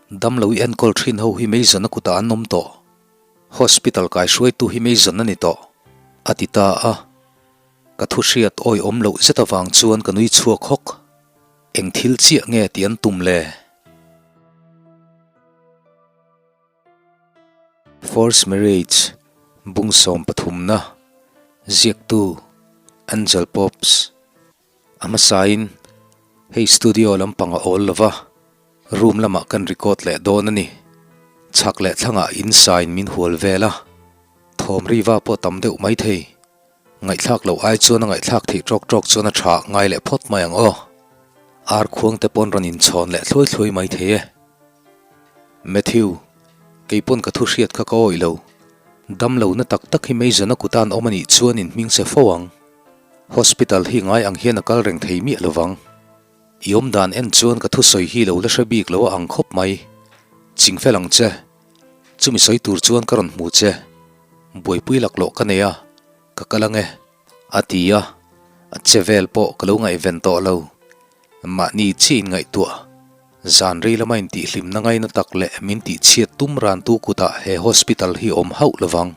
Damlo i enkawl thin ho hi Mason-a kutah an awm tawh. Hospital kaihruaitu hi Mason a ni tawh, a ti ta a. Ka thu hriat awihawm loh zet avang chuan ka nui chhuak hawk. Eng thil chiah nge tih an tum le? Forced Marriage, Bung sawmpathumna, Ziaktu, Angel Pops. A hmasain hei studio lampang a awl lova, room lamah kan record leh dawn a ni. Chhak leh thlangah in sain min hual vel a, thawm riva pawh tam deuh mai thei. Ngaihthlak loh ai chuan a ngaihthlak theih tawk tawk chuan a tha ngai leh phawt mai ang aw. Ar khuang te pawn rawn inchhawn leh thluai thluai mai thei e. Matthew, kei pawn ka thu hriat kha ka awih lo. Dam lo na tak tak hi Mason-a kutan awm a nih chuan in hming che fo ang. Hospital hi ngai ang hian a kal reng thei miah lo vang. I awm dan en chuan ka thusawi hi lo la hre bik lo a ang khawp mai. Chingfel ang che. Chumi sawi tur chuan ka rawn hmu che. Buaipui laklawh ka nei a, ka kal ang e, a ti a, a che vel pawh ka lo ngaihven tawh lo. Mahni chi in ngaihtuah, zan rei lama intihhlimna ngaina tak leh min tihchhiat tum rantu kutah he hospital hi awm hauh lovang.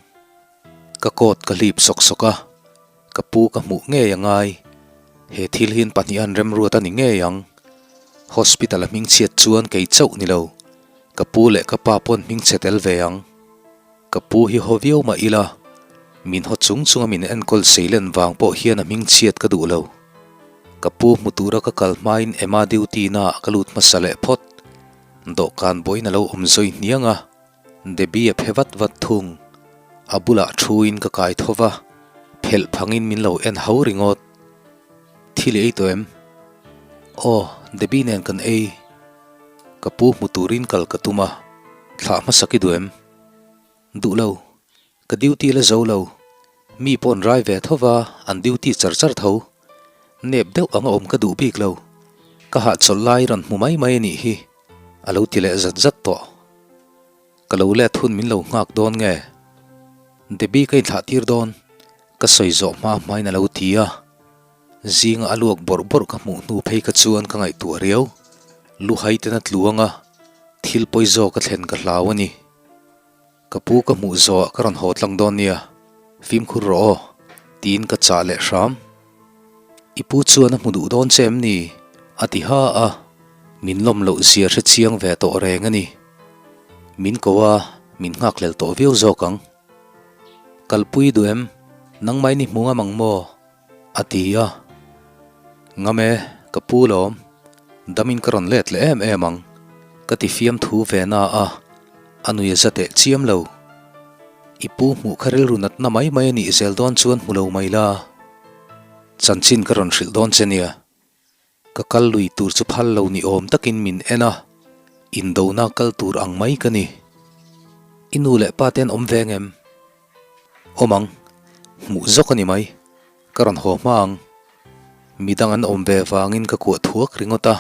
Ka coat ka hlip sawk sawk a, ka pu ka hmuh ngei a ngai. He thil hi an pahnihan remruat a ni ngei ang. Hospital a hmingchhiat chuan kei chauh ni lo, ka pu leh ka pa pawn hmingchhe tel ve ang. Ka pu hi haw viau mah ila, min haw chung chunga min enkawl seilen vang pawh hian a hmingchhiat ka duh lo. Ka pu hmu tura ka kal hmain Emma duty naah ka lut hmasa leh phawt. Dawhkan bawiin a lo awm zawi hniang a, Debbie a phe vat vat thung. A bulah thuin ka kai tho va, phelh phangin min lo en ho ringawt. Thil i ei tawh em? Aw, Debbie nen kan ei. Ka pu hmu turin kal ka tum a, thlah hmasak i duh em? Duh lo, ka duty la zo lo. Mi pawh an rai ve tho va, an duty char char tho. Nep deuh anga awm ka duh bik lo. Ka hahchawlh lai rawn hmu mai mai a nih hi, a lo ti leh zat zat tawh. Ka lo let hun min lo nghak dawn nge? Debbie ka inthlah tir dawn, ka sawi zawh hma hmain a lo ti a. Zinga a luak bawrh bawrh ka hmuh hnu phei kha chuan ka ngaihtuah riau. Luhai ten a tlu ang a, thil pawi zawk a thlen ka hlau a ni. Ka pu ka hmuh zawhah ka rawn haw tlang dawn nia, fimkhur rawh aw, tiin ka chah leh hram. I pu chuan a hmu duh dawn che em ni? a ti ha a, min lawm loh zia hre chiang ve tawh reng a ni. Min ko a, min nghakhlel tawh viau zawk ang. Kalpui duh em? Nangmah in i hmu ngam ang maw? A ti a. Ngam e, ka pu lawm. Damin ka rawn let leh em em ang. Ka ti fiamthu ve na a, a nui a za teh chiam lo. I pu hmuh kha rilru natna mai mai a nih zel dawn chuan hmu lo mai la. Chanchin ka rawn hrilh dawn che nia. Ka kal lui tur chu phal lo ni awm takin min en a, indona kal tur ang mai ka ni. I nu leh pa te an awm ve ngem? Awm ang, hmuh zawk a ni mai, ka rawn haw hma ang. Midang an awm ve vangin ka kuah thuak ringawt a,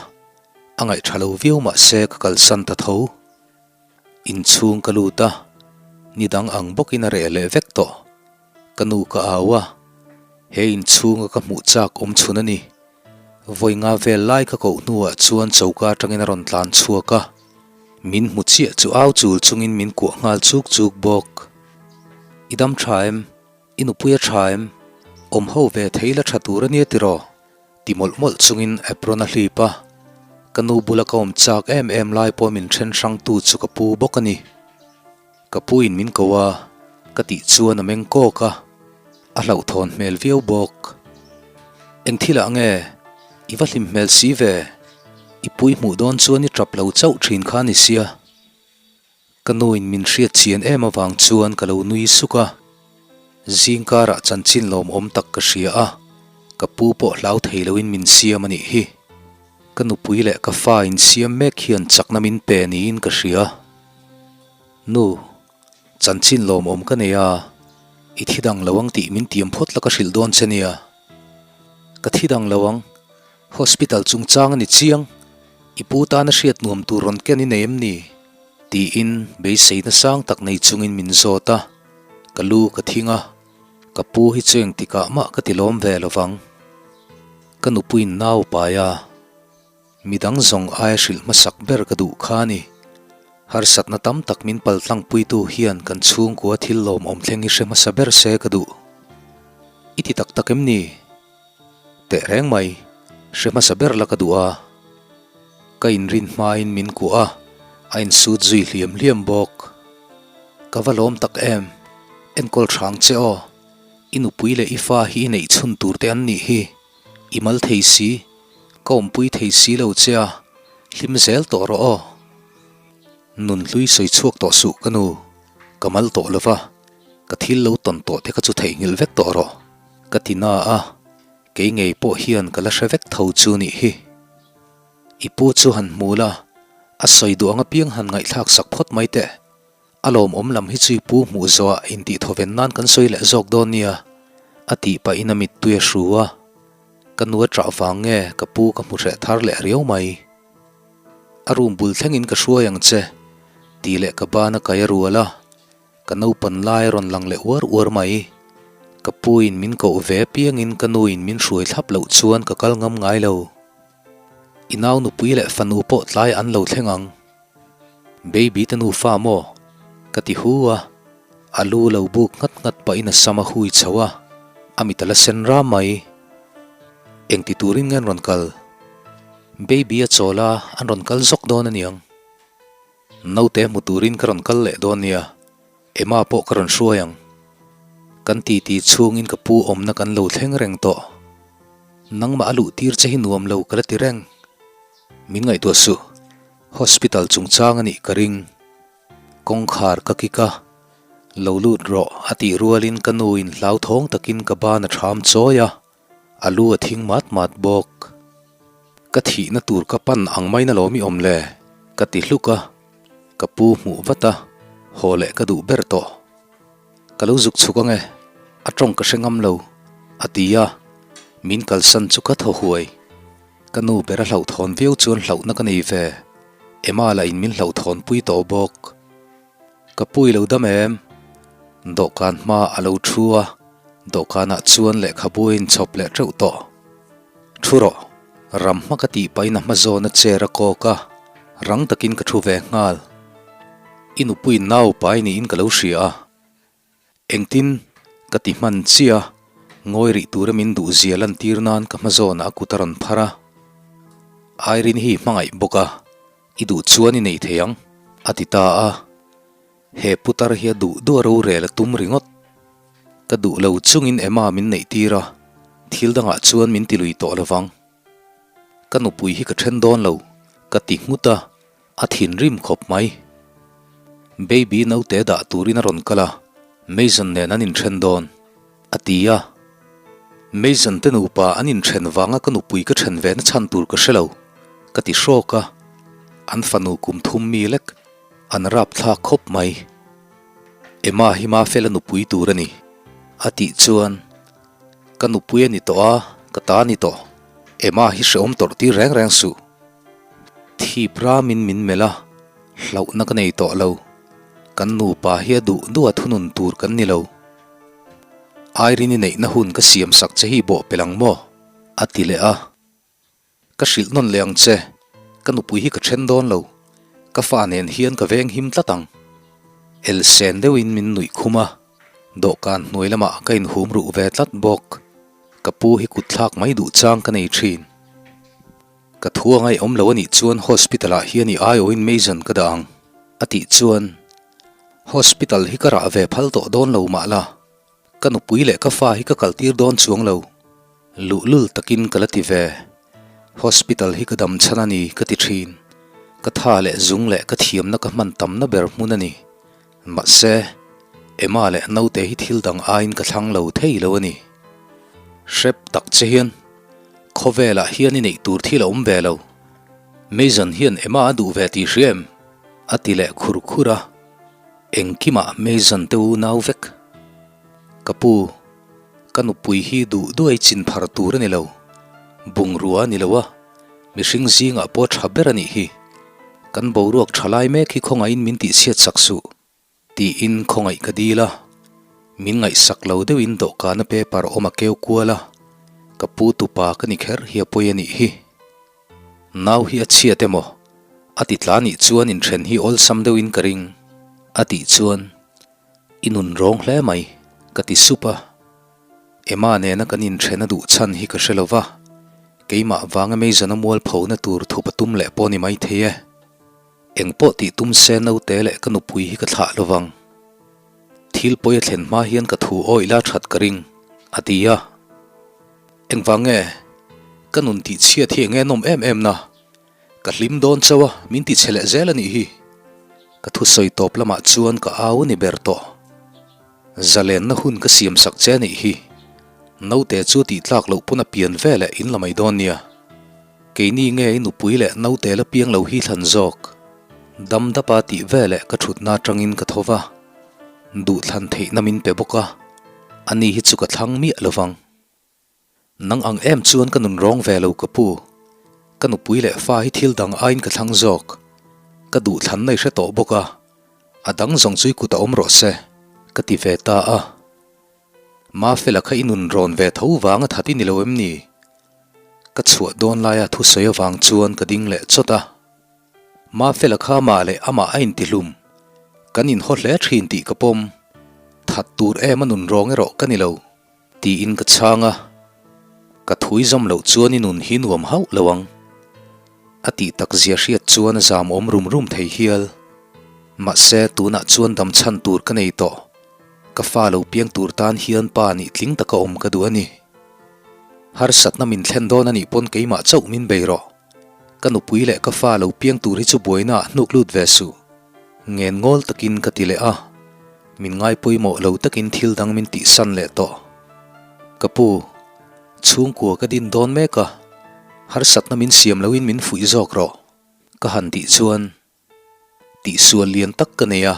a ngaih tha lo viau mah se ka kalsan ta tho. Inchhung ka lut a, nidang ang bawkin a reh leh vek tawh. Ka nu ka au a, he inchhunga ka hmuh chak awm chhun a ni. Vawi nga vel lai ka koh hnuah chuan choka atangin a rawn tlan chhuak a, min hmu chiah chu au chul chungin min kuah nghal chuk chuk bawk. I dam tha em? I nupui a tha em? Awm ho ve thei la tha tur a nia tiraw? Ti mawlh mawlh chungin apron a hlip a, ka nu bula ka awm chak em em lai pawh min then hrangtu chu ka pu bawk a ni. Ka pu in min ko a, ka tih chuan a meng kawk a, a hlauhthawn hmel viau bawk. Eng thilah nge i va hlim hmel si ve? I pui hmuh dawn chuan i tap lo chauh thin kha a ni sia. Ka nu in min hriat chian em avang chuan ka lo nui suk a, zing karah chanchin lawmawm tak ka hria a, ka pu pawh hlau thei loin min siam a nih hi. Ka nupui leh ka fa in siam mek hian chakna min pe niin ka hria. Nu, chanchin lawmawm ka nei a, i thi dang lo ang tih min tiam phawt la ka hrilh dawn che nia. Ka thi dang lo ang, hospital chungchang a ni chiang, i pu tana hriat nuam tur rawn ken i nei em ni? Tiin beiseina sang tak nei chungin min zawt a, ka lu ka thing a, ka pu hi chu engtikah mah ka ti lawm ve lo vang. Ka nupuiin nau pai a. Midang zawng aia hrilh hmasak ber ka duh kha a ni. Harsatna tam tak min paltlangpuitu hian kan chhungkua thil lawmawm thleng hi hre hmasa ber se ka duh. I ti tak tak em ni? Teh reng mai, hre hmasa ber la ka duh a. Ka inrin hmain min kuah a, a insut zui hliam hliam bawk. Ka va lawm tak em? Enkawl hrang che aw. I nupui leh i fa hi i neih chhun tur te an nih hi. I mal thei si, ka awmpui thei si lo che a, hlim zel tawh rawh aw. Nun hlui sawi chhuak tawh suh ka nu, ka mal tawh lo va, ka thil lo tawn tawh te kha chu theihnghilh vek tawh rawh, ka ti na a, kei ngei pawh hian ka la hre vek tho chu nih hi. I pu chu han hmu la, a sawi duh ang apiang han ngaihthlak sak phawt mai teh. A lawmawm lam hi chu i pu hmuh zawhah intihthawen nan kan sawi leh zawk dawn nia, a tih pahin a mittui a hru a. Ka nu a ṭah vang nge ka pu ka hmu hreh thar leh riau mai. A room bul thlengin ka hruai ang che, tih leh ka ban a kai a rual a. Ka naupan lai a rawn lang leh uar uar mai. Ka puin min koh ve apiangin ka nuin min hruai thlap loh chuan ka kal ngam ngai lo. I nau nupui leh fanu pawh tlai an lo thleng ang. Baby te nufa maw? Ka ti hu a, a lu lo buk nghat nghat pahin a sam a hui chho a, a mit a la sen ram mai. Engti turin nge an rawn kal? Baby a chawl a, an rawn kal zawk dawn a niang. Naute hmu turin ka rawn kal leh dawn nia, Emma pawh ka rawn hruai ang. Kan titi chhungin ka pu awmna kan lo thleng reng tawh. Nangmah a luh tir che hi nuam lo ka la ti reng. Min ngaihtuah suh, hospital chungchang a nih ka ring. Kawngkhar ka kik a, lo lut rawh a tih rualin ka nuin hlauthawng takin ka ban a ṭham chawi a, a lu a thing mat mat bawk. Ka thihna tur ka pan ang mai na lawm i awm le? ka ti hluk a, ka pu hmuh vat a, haw leh ka duh ber tawh. Ka lo zuk chhuk ang e, a tawng ka hre ngam lo, a ti a, min kalsan chu ka thaw huai. Ka nu ber a hlauhthawn viau chuan hlauhna ka nei ve, Emma lah in min hlauhthawn pui tawh bawk. Ka pu i lo dam em? Dawhkan hma a lo thu a, dawhkanah chuan lehkhabu a inchhawp leh teuh tawh. Thu rawh, ram hma ka tih pahin a hma zawn a chair a kawk a, rang takin ka thu ve nghal. I nupuiin nau pai niin ka lo hria a. Engtin? Ka ti hman chiah a, ngawi rih tura min duh zia lantir nan ka hma zawnah a kut a rawn phar a. Irene hi hmangaih bawk a, i duh chuan i nei thei ang, a ti ta a. He putar hi a duh duh a rorel a tum ringawt. Ka duh lo chungin Emma min neih tir a, thil dangah chuan min ti lui tawh lo vang. Ka nupui hi ka then dawn lo, ka ti nghut a, a thinrim khawp mai. Baby naute dah turin a rawn kal a, Mason nen an inthen dawn, a ti a. Mason te nupa an inthen vanga ka nupui ka then ve na chhan tur ka hre lo, ka ti hrawk a. An fanu kum thum mi lek an rapthlak khawp mai. Emma hi Mafela nupui tur a ni, a tih chuan, Ka nupui a ni tawh a, ka ta a ni tawh. Emma hi hrehawm tawrh tir reng reng suh. Thip ramin min melh a, hlauhna ka nei tawh lo. Kan nupa hi a duh duh a thunun tur kan ni lo. Irene-i neihna hun ka siam sak che hi bawhpelh ang maw? a ti leh a. Ka hrilh nawn leh ang che, ka nupui hi ka then dawn lo, ka fa nen hian ka veng him tlat ang. Elsen deuhin min nuih khum a, dawhkan hnuai lamah ka inhum ruh ve tlat bawk. Ka pu hi kut thlak mai duh chang ka nei thin. Ka thu a ngaihawm lo anih chuan hospital ah hian i aiawhin Mason ka dah ang, a tih chuan hospital hi ka rah ve phal tawh dawn lo mah la, Ka nupui leh ka fa hi ka kaltir dawn chuang lo. Luhlul takin ka la ti ve. Hospital hi ka dam chhan a ni ka ti thin. Ka tha leh zung leh ka thiamna ka hman tamna ber hmun a ni. Mahse, Emma leh naute hi thil dang aiin ka thlang lo thei lo a ni. Hrep tak che hian khawvelah hian i neih tur thil a awm ve lo. Mason hian Emma a duh ve tih hria em? A ti leh khur khur a. Engkimah Mason te unau vek. Ka pu, ka nupui hi duh duai chin phar tur a ni lo. Bungrua a ni lo a, mihring zingah pawh tha ber a nih hi. Kan boruak tha lai mek hi khawngaihin min tihchhiat sak suh, tiin khawngaih ka dil a. Min ngaihsak lo deuhin dawhkana paper awm a keu kual a, ka pu tupa ka ni kher hi a pawi a nih hi. Nau hi a chhiat emaw? A ti tla nih chuan inthen hi awlsam deuhin ka ring, a tih chuan i nun rawng hle mai, ka ti sup a. Emma nena kan inthen a duh chhan hi ka hre lo va, keimah vanga Mason-a mualphona tur thup a tum leh pawh ni maithei e. Eng pawh tih tum se naute leh ka nupui hi ka thlah lo vang. Thil pawi a thlen hma hian ka thu awih la that ka ring, a ti a. Engvang nge? Ka nun tih chhiat hi enge nawm em em na? Ka hlim dawn chauh a, min ti chhe leh zel a nih hi. Ka thusawi tawp lamah chuan ka au ni ber tawh. Zalenna hun ka siam sak che a nih hi. Naute chu tih tlak loh pawn a pian veleh in la mai dawn nia. Keini nge i nupui leh naute la piang lo hi thlan zawk. Dam dapa tih veleh ka thutna atangin ka tho va, duhthlan theihna min pe bawk a, ani hi chu ka thlang miah lo vang. Nang ang em chuan ka nun rawng ve lo ka pu. Ka nupui leh fa hi thil dang aiin ka thlang zawk. Ka duhthlanna i hre tawh bawk a, a dang zawng chu i kut a awm rawh se, ka ti ve ta a. Mafela kha i nun rawn ve tho vang a that i ni lo em ni? Ka chhuah dawn laia thusawi avang chuan ka ding leh chawt a. Mafela kha amah leh amah a intihlum. Kan inhaw hle thin tih ka pawm. That tur em a nun rawng erawh ka ni lo. Tiin ka chhang a. Ka thui zawm loh chuan i nun hi nuam hauh lo ang. A tih tak zia hriat chuan a zam awm rum rum thei hial. Mahse tunah chuan dam chhan tur ka nei tawh. Ka fa lo piang tur tan hian pa nih tling taka awm ka duh a ni. Harsatna min thlen dawn a nih pawn keimah chauh min bei rawh. Ka nupui leh ka fa lo piang tur hi chu buaina ah hnuk lut ve suh. Ngen ngawl takin ka ti leh a, min ngai pawimawh lo takin thil dang min tihsan leh tawh. Ka pu, chhungkua ka din dawn mek a, harsatna min siam loin min fuih zawk rawh, ka han tih chuan Tihsual lian tak ka nei a,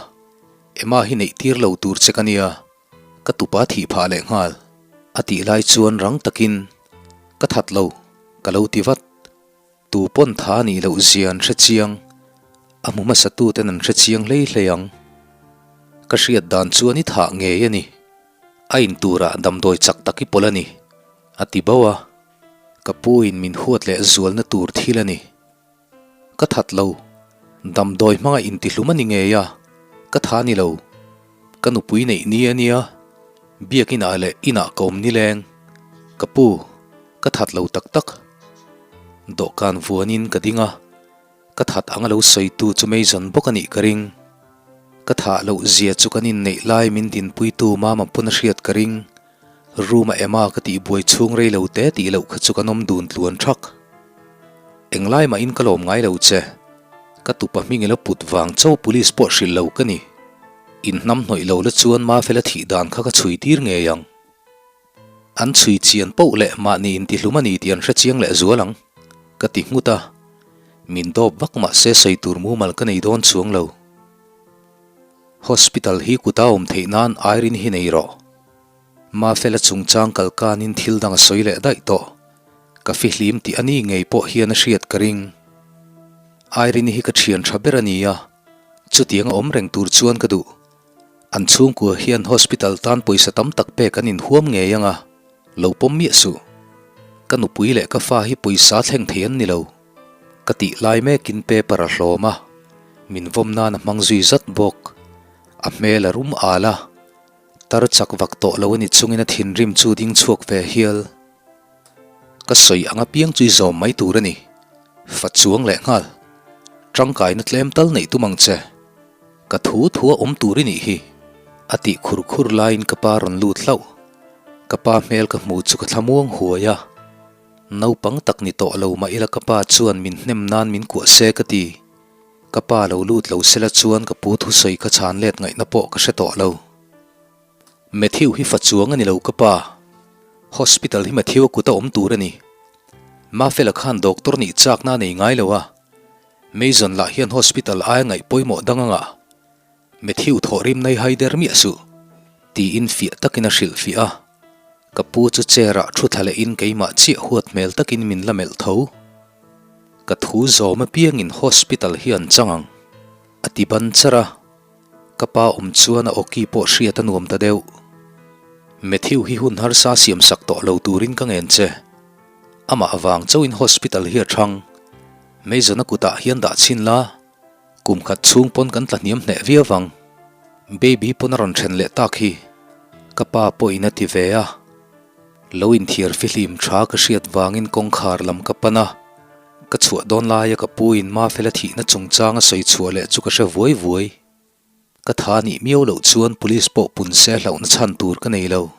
Emma hi neih tir lo tur che ka nia, ka tupa thih phah leh nghal. A tih lai chuan rang takin, Ka that lo, ka lo ti vat. Tu pawn tha a nih loh zia an hre chiang, a hmu hmasa tu ten an hre chiang hlei hlei ang. Ka hriat dan chuan i thah ngei a ni, a in turah damdawi chak tak i pawlh a ni, a ti bauh a. Ka pu in min huat leh zualna tur thil a ni. Ka that lo. Damdawi hmanga intihlum a ni ngei a, ka tha ni lo. Ka nupui neih ni a nia, biakinah leh inah ka awm nileng. Ka pu, ka that lo tak tak. Dawhkan vuanin ka ding a, ka that anga lo sawitu chu Mason bawk a nih ka ring. Ka thah loh zia chu kan inneih lai min dinpuitu Mama pawn a hriat ka ring. Room a Emma ka tih buai chhung rei lo te tih loh kha chu kan awm dun tluan thak. Englai mah in ka lawm ngai lo che. Ka tupa hming ila put vang cho police pawh hrilh lo ka ni. In hnam hnawih lo la chuan Mafela thih dan kha ka chhui tir ngei ang. An chhui chian poh leh mahni intihlum a ni tih an hre chiang leh zual ang. Ka ti nghut a. Min dawp vak mah se sawi tur mumal ka nei dawn chuang lo. Hospital hi kuta awm theih nan Irene hi nei rawh. Mafela chungchang kal kanin thil dang a sawi leh daih tawh. Ka fihlim tih a ni ngei pawh hian a hriat ka ring. Irene hi ka thian tha ber a ni a, chutiang a awm reng tur chuan ka duh. An chhungkua hian hospital tan pawisa tam tak pek an inhuam ngei ang a, lo pawm miah suh. Ka nupui leh ka fa hi pawisa thleng thei an ni lo. Ka tih lai mekin paper a hlawm a, min vawm nan a hmang zui zat bawk. A hmel a rum al a. Tar chak vak tawh lo a ni chungin a thinrim chu ding chhuak ve hial. Ka sawi ang apiang chu i zawm mai tur a ni. Fa chuang leh nghal. Tangkaina tlem tal neih tum ang che. Ka thu thu a awm tur i nih hi. A tih khur khur laiin ka pa rawn lut hlauh. Ka pa hmel ka hmu chu ka thlamuang huai a. Naupang tak ni tawh lo mah ila ka pa chuan min hnem nan min kuah se ka ti. Ka pa lo lut lo sela chuan ka pu thusawi ka chhan let ngaihna pawh ka hre tawh lo. Matthew hi fa chuang a ni lo ka pa. Hospital hi Matthew a kut a awm tur a ni. Mafela khan doctor nih chakna a nei ngai lo a. Mason lah hian hospital aia ngaih pawimawh dang anga Matthew thawhrim nai hai der miah suh tiin fiah takin a hrilh fiah a. Ka pu chu chair ah thu thla lehin keimah chiah huat hmel takin min la melh tho. Ka thu zawm apiangin hospital hi an chang ang, a ti ban char a. Ka pa awm chuan a awki pawh hriat a nuam ta deuh. Matthew hi hun harsa siam sak tawh lo turin ka ngen che. Amah avang chauhin hospital hi a thang. Mason-a kutah hian dah chhin la, kum khat chhung pawn kan tla hniam hneh viau vang. Baby pawn a rawn then leh tak hi, ka pa pawhin a ti ve a. Lo inthiar fihlim tha ka hriat vangin kawngkhar lam ka pan a, ka chhuah dawn laia ka pu in Mafela thihna chungchang a sawi chhuah leh chu ka hre vuai vuai. Ka tha nih miau loh chuan police pawh pun se hlauhna chhan tur ka nei lo.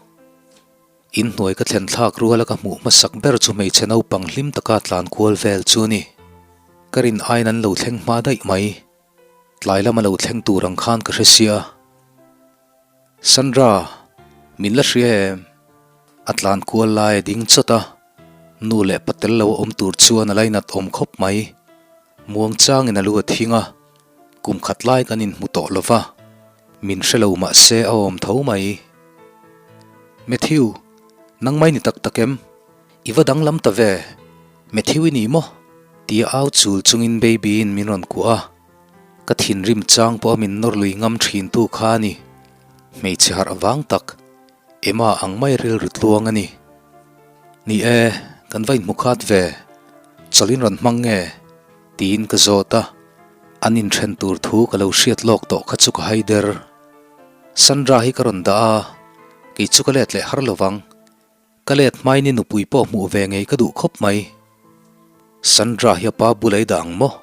In hnuai ka thlen thlak ruala ka hmuh hmasak ber chu hmeichhe naupang hlim taka tlan kual vel chu a ni. Ka rin aiin an lo thleng hma daih mai. Tlai lama lo thleng tur ang khan ka hre sia. Sandra, min la hria em? A tlan kual lai a ding chawt a, nu leh pa tel lo a awm tur chuan a lainat awm khawp mai. Muang changin a lu a thing a, kum khat lai kan inhmu tawh lo va, min hre lo mah se a awm tho mai. Matthew, nangmai ni tak tak em? I va danglam ta ve, Matthew i ni maw? Tia au chul chungin Baby-in min rawn kuah a. Ka thinrim chang pawh a min nawr lui ngam thin tu kha a ni. Hmeichhe harh vang tak, Emma ang mai rilru tluang a ni. Ni e, kan va inhmu khat ve, chawlh in rawn hmang nge? tiin ka zawt a, an inthen tur thu ka lo hriat lawk tawh kha chu ka hai der. Sandra hi ka rawn dah a, kei chu ka let leh har lo vang. Ka let hmain i nupui pawh hmuh ve ngei ka duh khawp mai. Sandra hi a pa bula i dah ang maw?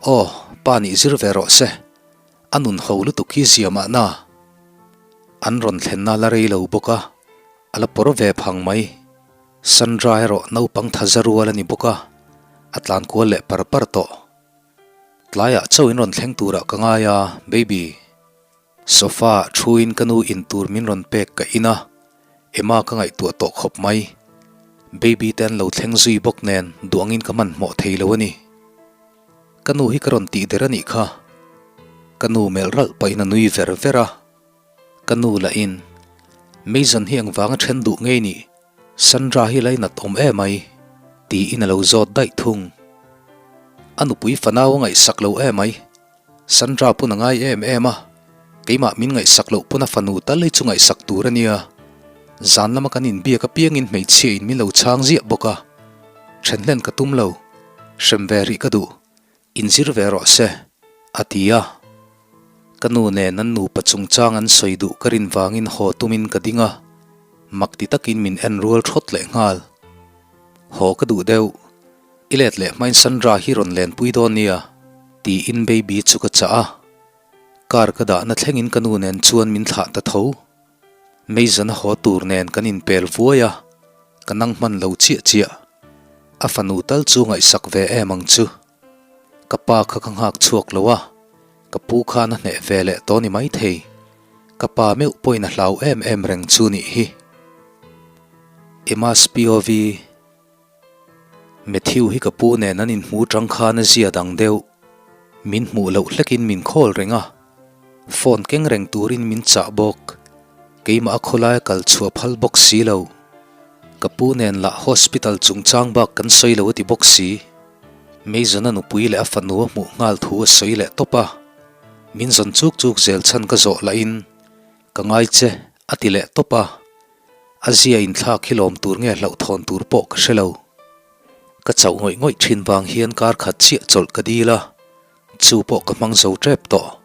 Aw, pa nih zir ve rawh se. A nun ho lutuk hi zia mahna. An rawn thlenna la rei lo bawk a, a la pawr ve phang mai. Sandra erawh naupang tha za rual a ni bawk a, a tlan kual leh par par tawh. Tlaiah chauh in rawn thleng turah ka ngai a, baby. Sofa ah thuin ka nu in tur min rawn pek ka in a, Emma ka ngaihtuah tawh khawp mai. Baby te an lo thleng zui bawk nen duangin ka hmanhmawh thei lo a ni. Ka nu hi ka rawn tih der a nih kha. Ka nu melh ralh pahin a nui ver ver a. Ka nu lahin, Mason hi engvanga then duh ngei nih? Sandra hi lainat awm em ai? tiin a lo zawt daih thung. A nupui fanau a ngaihsak lo em ai? Sandra pawn a ngai em em a, keimah min ngaihsak loh pawn a fanu tal hi chu ngaihsak tur a nia. Zan lama kan inbiak apiangin hmeichhia in min lo chhang ziah bawk a, then hlen ka tum lo, hrem ve rih ka duh, inzir ve rawh se, a ti a. Ka nu nen an nupa chungchang an sawi duh ka rin vangin haw tumin ka ding a, mak ti takin min en rual thawt leh nghal. Haw ka duh deuh. I let leh hmain Sandra hi rawn lenpui dawn nia, tiin Baby chu ka chah a. Car ka dahna thlengin ka nu nen chuan min thlah ta tho. Mason a haw tur nen kan inpel vuai a, ka nang hman lo chiah chiah. A fanu tal chu ngaihsak ve em ang chu. Ka pa kha ka nghak chhuak lo a, ka pu khan a hneh ve leh tawh ni maithei. Ka pa meuh pawhin a hlau em em reng chu nih hi. Emma's POV. Matthew hi ka pu nen an inhmu tang khan a zia dang deuh. Min hmuh loh hlekin min call reng a, phone keng reng turin min chah bawk. Keimah a khawlaia kal chhuah phal bawk si lo. Ka pu nen lah hospital chungchang bak kan sawi lo a ti bawk si. Mason-a nupui leh a fanu a hmuh nghal thu a sawi leh tawp a. Min zawn chuk chuk zel chhan ka zawh lahin ka ngai che a ti leh tawp a. A zia inthlak hi lawm tur nge hlauhthawn tur pawh ka hre lo. Ka chauh ngawih ngawih thin vang hian kar khat chiah chawlh ka dil a, chu pawh ka hmang zo tep tawh.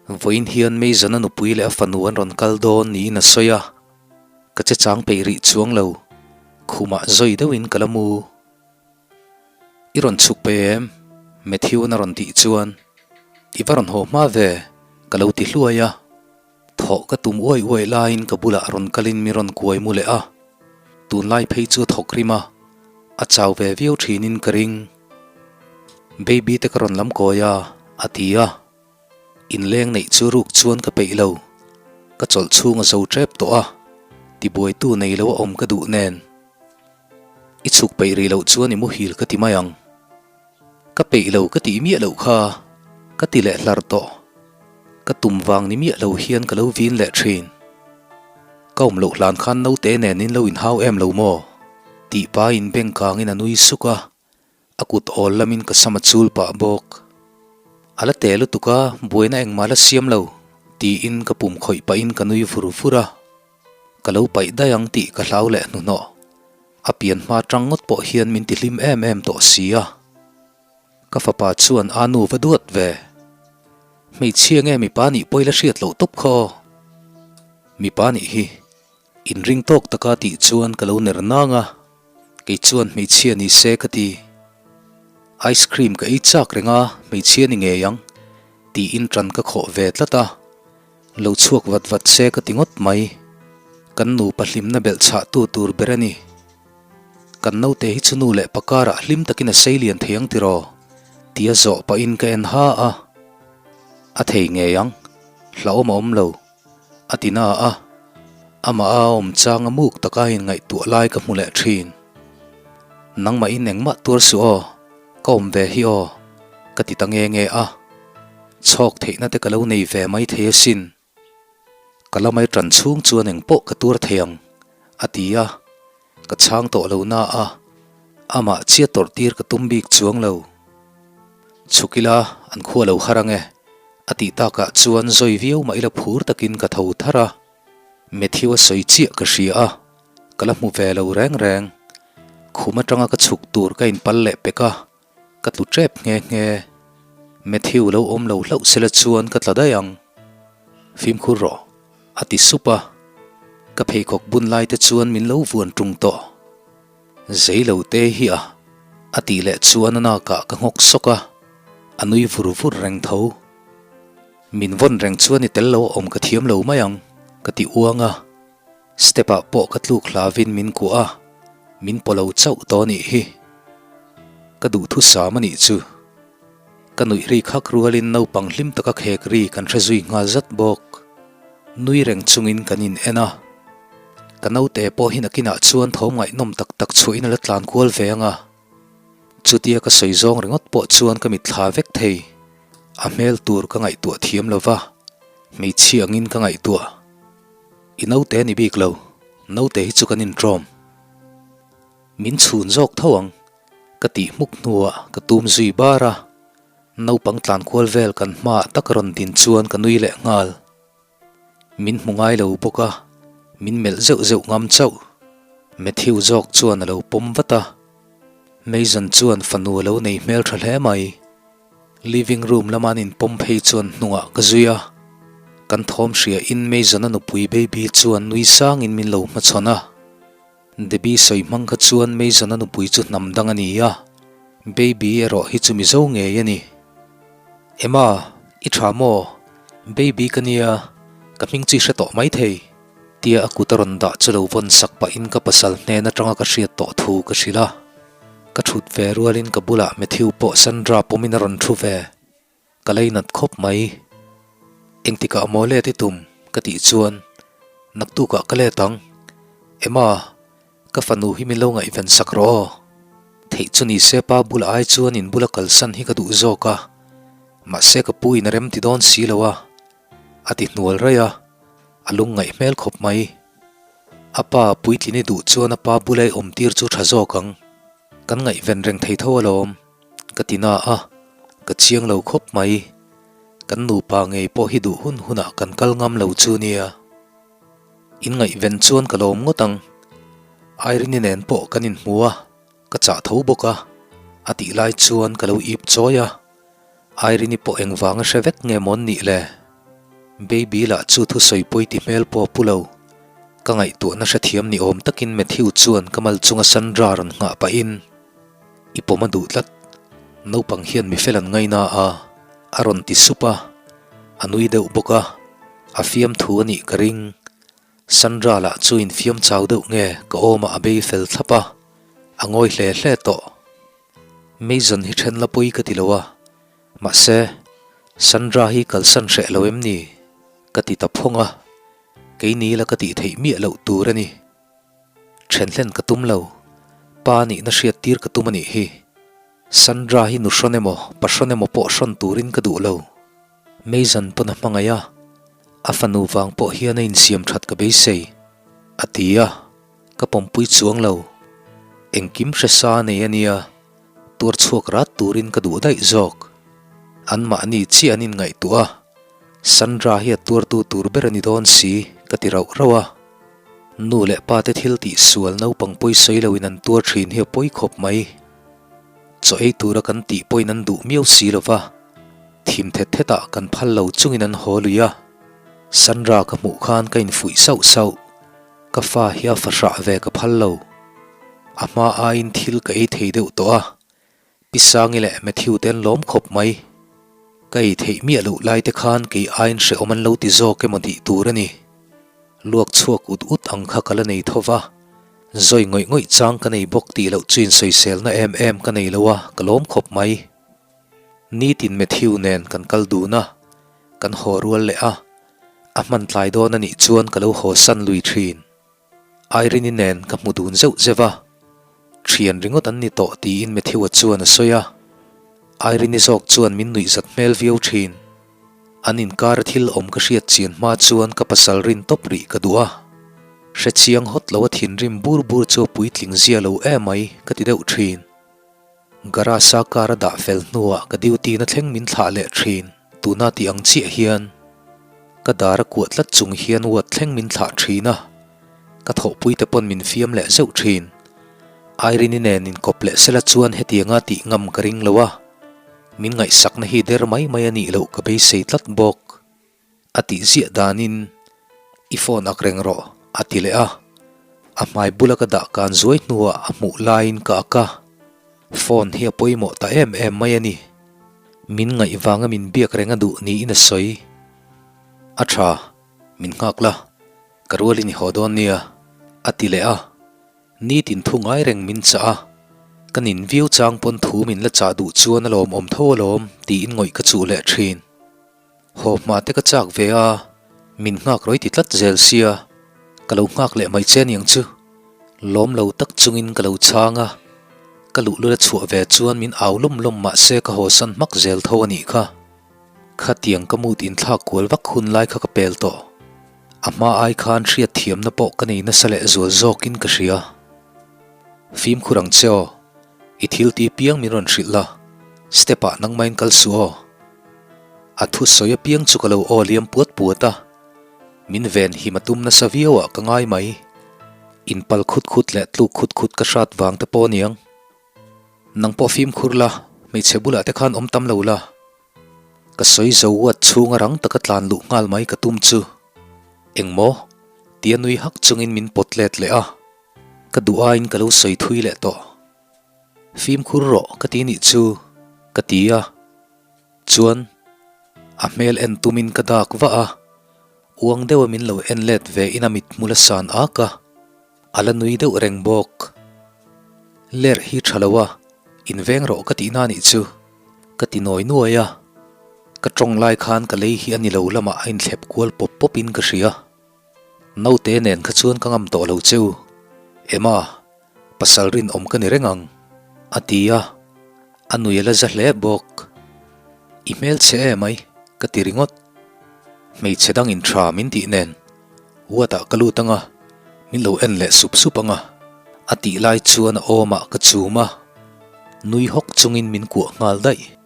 Vawiin hian Mason-a nupui leh a fanu an rawn kal dawn niin a sawi a, ka che chang peih rih chuang lo, khumah zawi deuhin ka la mu. I rawn chhuk pe em? Matthew-an a rawn tih chuan, I va rawn haw hma ve, ka lo ti hluai a. Thawh ka tum uai uai laiin ka bulah rawn kalin mi rawn kuai mu leh a, tunlai phei chu a thawk rim a, a chau ve viau thinin ka ring. Baby te ka rawn lam kawi a, a ti a. Inleng neih chu ruk chuan ka peih lo, ka chawlh chhung a zo tep tawh a, tibuaitu nei lo a awm ka duh nen. I chhuk peih rih loh chuan i muhil ka ti mai ang. Ka peih lo ka tih miah loh kha ka ti leh hlar tawh. Ka tum vang ni miah lo hian ka lo vin leh thin. Ka awm loh hlan khan naute nen in lo inhau em lo maw? Tih pahin beng kangin a nui suk a, a kut awl lamin ka sam a chul pah bawk. A la te lutuk a, buaina engmah la siam lo, tiin ka pum khawih pahin ka nui vur vur a. Ka lo paih daih ang tih ka hlau leh hnuhnawh. A pian hma tang ngawt pawh hian min ti hlim em em tawh si a. Ka fapa chuan a nu va duat ve. Hmeichhia nge mipa nih pawi la hriat loh tawp kha aw. Mipa nih hi inring tawk taka tih chuan ka lo ner nang a, kei chuan hmeichhia ni se ka ti. Ice cream ka ei chak reng a, hmeichhia ni ngei ang tiin tan ka khawh ve tlat a. Lo chhuak vat vat se ka ti ngawt mai. Kan nupa hlimna belh chhah tu tur ber a ni. Kan naute hi chu nu leh pa karah hlim takin a sei lian thei ang tiraw? Tia zawh pahin ka en ha a. A thei ngei ang, hlauhawm a awm lo, a ti na a. Amah a awm chang a muk taka inngaihtuah lai ka hmu leh thin. Nangmahin engmah tuar suh aw, ka awm ve hi aw, ka ti ta nge nge a. Chhawk theihna te ka lo nei ve mai thei asin. Ka la mai tan chhung chuan eng pawh ka tuar thei ang, a ti a. Ka chhang tawh lo na a, amah chhia tawrh tir ka tum bik chuang lo. Chhuk ila an khua lo har ang e, a tih takah chuan zawi viau mah ila phur takin ka tho thar a. Matthew a sawi chiah ka hria a, ka la hmu ve lo reng reng. Khum atanga ka chhuk tur ka inpal leh pek a. Ka tlu tep nghe nghe. Matthew lo awm lo hlauh sela chuan ka tla daih ang. Fimkhur rawh, a ti sup a. Ka pheikhawk bun lai te chuan min lo vuan tung tawh. Zei lo te hi a, a tih leh chuan a nakah ka nghawk sawk a, a nui vur vur reng tho. Min vawn reng chuan i tel lo a awm ka thiam lo mai ang, ka ti uang a. Step ah pawh ka tluk hlavin min kuah a, min paw lo chauh tawh anih hi. Ka duhthusam anih chu. Ka nuih ri khak rualin naupang hlim taka khek ri kan hre zui nghal zat bawk. Nui reng chungin kan in en a. Ka naute pawh hi nakinah chuan thawm ngaihnawm tak tak chhuahin a la tlan kual ve ang a. Chutia ka sawi zawng ringawt pawh chuan ka mitthla vek thei. A hmel tur ka ngaihtuah thiam lova, hmeichhia angin ka ngaihtuah. I naute a ni bik lo, naute hi chu kan inṭawm. Min chhun zawk tho ang, ka tih hmuk hnuah ka tum zui bar a, naupang tlan kual vel kan hmaah tak rawn din chuan ka nui leh nghal. Min hmu ngai lo bawk a, min melh zeuh zeuh ngam chauh. Matthew zawk chuan a lo pawm vat a, Mason chuan fanu a lo nei hmelṭha hle mai. Living room lama an inpawm phei chuan hnungah ka zui a, kan thawm hria in Mason-a nupui Baby chuan nui sangin min lo hmachhawn a. Debbie sawi hmang kha chuan Mason-a nupui chu hnam dang a ni a, Baby erawh hi chu Mizo ngei a ni. Emma, i tha maw? Baby ka nia, ka hming chu i hre tawh maithei, tia a kut a rawn dah chu lo vawn sak pahin ka pasal hnen atanga ka hriat tawh thu ka hrilh a. Ka thut ve rualin ka bulah Matthew pawh Sandra pawmin a rawn thu ve. Ka leinat khawp mai. Engtikah maw let i tum? ka tih chuan Naktukah ka let ang. Emma, ka fanu hi min lo ngaihven sak rawh aw. Theih chu ni se pa bulah ai chuan in bula kalsan hi ka duh zawk a. Mahse ka pu in a rem ti dawn si lo a. A ti hnual raih a, a lungngaih hmel khawp mai. A pa puitlin i duh chuan a pa bula i awm tir chu tha zawk ang. Kan ngaihven reng thei tho alawm, ka ti na a, ka chiang lo khawp mai. Kan nupa ngei pawh hi duh hun hunah kan kal ngam lo chu nia. In ngaihven chuan ka lawm ngawt ang. Irene-i nen pawh kan inhmu a, ka chah tho bawk a, a tih lai chuan ka lo ip chawi a. Irene-i pawh engvanga hre vek nge mawn nih le? Baby lah chu thusawi pawi ti hmel pawh a pu lo. Ka ngaihtuahna hrethiam ni awm takin Matthew chuan ka mal chunga Sandra rawn nghah pahin, I pawm a duh tlat. Naupang hian mi fel an ngaina a, a rawn ti sup a. A nui deuh bawk a, a fiamthu a nih ka ring. Sandra lah chu infiam chau deuh nge ka awmah a bei fel thlap a, a ngawi hle hle tawh. Mason hi then la pawi ka ti lo a, mahse Sandra hi kalsan hreh lo em ni? Ka ti ta phawng a, keini la ka tih theih miah loh tur a ni. Then hlen ka tum lo, pa nihna hriat tir ka tum a nih hi. Sandra hi nu hrawn emaw, pa hrawn emaw pawh hrawn turin ka duh lo. Mason pawn a hmangaih a, a fanu vang pawh hian a insiam that ka beisei, a ti a. Ka pawmpui chuang lo. Engkim hre sa nei a nia, tuar chhuak rat turin ka duh daih zawk. Anmahni chiah an inngaihtuah a, Sandra hi a tuartu tur ber a ni dawn si, ka ti rauh rauh a. Nu leh pa te thil tih sual naupang pawi sawi loin an tuar thin hi a pawi khawp mai. Chaw ei tura kan tih pawhin an duh miau si lo va, thim thet thetah kan phal lo chungin an haw lui a. Sandra ka hmuh khan ka infuih sauh sauh, ka fa hi a fahrah ve ka phal lo. A hma aiin thil ka ei thei deuh tawh a, Pi Sangi leh Matthew te an lawm khawp mai. Ka ei theih miah loh lai te khan kei aiin hrehawm an lo ti zawk emaw tih tur a ni. Luak chhuak ut ut ang kha ka la nei tho va, zawi ngawih ngawih chang ka nei bawk tih loh chu insawiselna em em ka nei lo a, ka lawm khawp mai. Nitin Matthew nen kan kal dun a, kan haw rual leh a, a hman tlai dawn a nih chuan ka lo haw san lui thin. Irene-i nen ka hmu dun zeuh zeuh a, thian ringawt an ni tawh tiin Matthew-a chuan a sawi a. Irene-i zawk chuan min nuihzat hmel viau thin. An inkara thil awm ka hriat chian hma chuan ka pasal rin tawp rih ka duh a. Hre chiang hawt lo a thinrim bur bur chu a puitling zia lo emai ka ti deuh thin. Garage-a car a dah fel hnuah ka duty na thleng min thlah leh thin, tuna tih ang chiah hian ka dar a kuah tlat chung hian ward thleng min thlah thin a, ka thawhpui te pawn min fiam leh zeuh thin. Irene-i nen inkawp leh sela chuan hetianga tih ngam ka ring lo a, min ngaihsakna hi der mai mai a nih loh ka beisei tlat bawk. A tih ziah danin, I phone ak reng rawh, a ti leh a. A hmai bula ka dah kan zuai hnuah a hmuh laiin ka ak a. Phone hi a pawimawh ta em em mai a ni. Min ngaih vanga min biak reng a duh niin a sawi. A tha, min nghak la, ka rualin i haw dawn nia, a ti leh a. Nitin thu ngai reng min chah a, ka nin viau chang pawn thu min la chah duh chuan a lawmawm tho alawm tiin ngawih ka chuh leh thin. Haw hma te ka chak ve a, min nghak rawi ti tlat zel sia, ka lo nghak leh mai che aniang chu. Lawm lo tak chungin ka lo chhang a, ka luhlul a chhuah ve chuan min au lawm lawm mah se ka hawsan hmak zel tho a nih kha. Khatiang ka mood inthlak kual vak hun lai kha ka pel tawh. A hma ai khan hriat thiamna pawh ka nei nasa leh zual zawkin ka hria. Fimkhur ang che aw, i thil ti piang min rawn hrilh la, step ah nangmahin kal suh aw. A thusawi apiang chu ka lo aw liam puat puat a, min ven him a tum nasa viau ah ka ngai mai. Inpal khut khut leh tluk khut khut ka hrat vang te pawh aniang. Nang pawh fimkhur la, hmeichhe bulah te khan awm tam lo la. Ka sawi zo uat chhunga rang taka tlan luh nghal mai ka tum chu. Engmaw? Tia nui hak chungin min pawt let leh a, ka duh aiin ka lo sawi thui leh tawh. Fimkhur rawh ka ti nih chu, ka ti a. Chuan, a hmel en tumin ka dak vah a, uang deuha min lo en let ve in a mithmul a san ak a, a la nui deuh reng bawk. Lerh hi tha lo a, inveng rawh ka tihna nih chu, ka ti nawi nuai a. Ka tawng lai khan ka lei hi a ni lo lamah a inthlep kual pawp pawpin ka hria. Naute nen kha chuan ka ngam tawh lo cheu. Emma. Pasal rinawm ka ni reng ang, a ti a, a nui a la za hle bawk. I hmelchhe e mai, ka ti ringawt. Hmeichhe dangin tha min tih nen, Ward-ah ka lut ang a, min lo en leh sup sup ang a, a tih lai chuan a awmah ka chum a, nui hawk chungin min kuah nghal daih.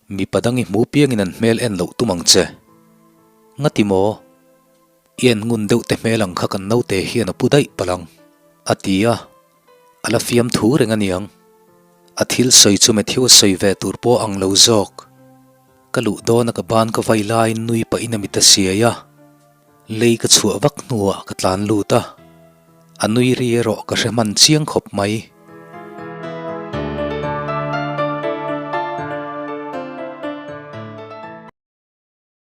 Mipa dang i hmu piangin an hmel en loh tum ang che. Ngati maw? I en ngun deuh te hmel ang kha kan naute hian a pu daih palh ang, a ti a. A la fiam thu reng a niang. A thil sawi chu Matthew a sawi ve tur pawh ang lo zawk. Ka luh dawna ka ban ka vai laiin nui pahin a mit a siai a. Lei ka chhuah vak hnuah ka tlan lut a. A nui ri erawh ka hre hman chiang khawp mai.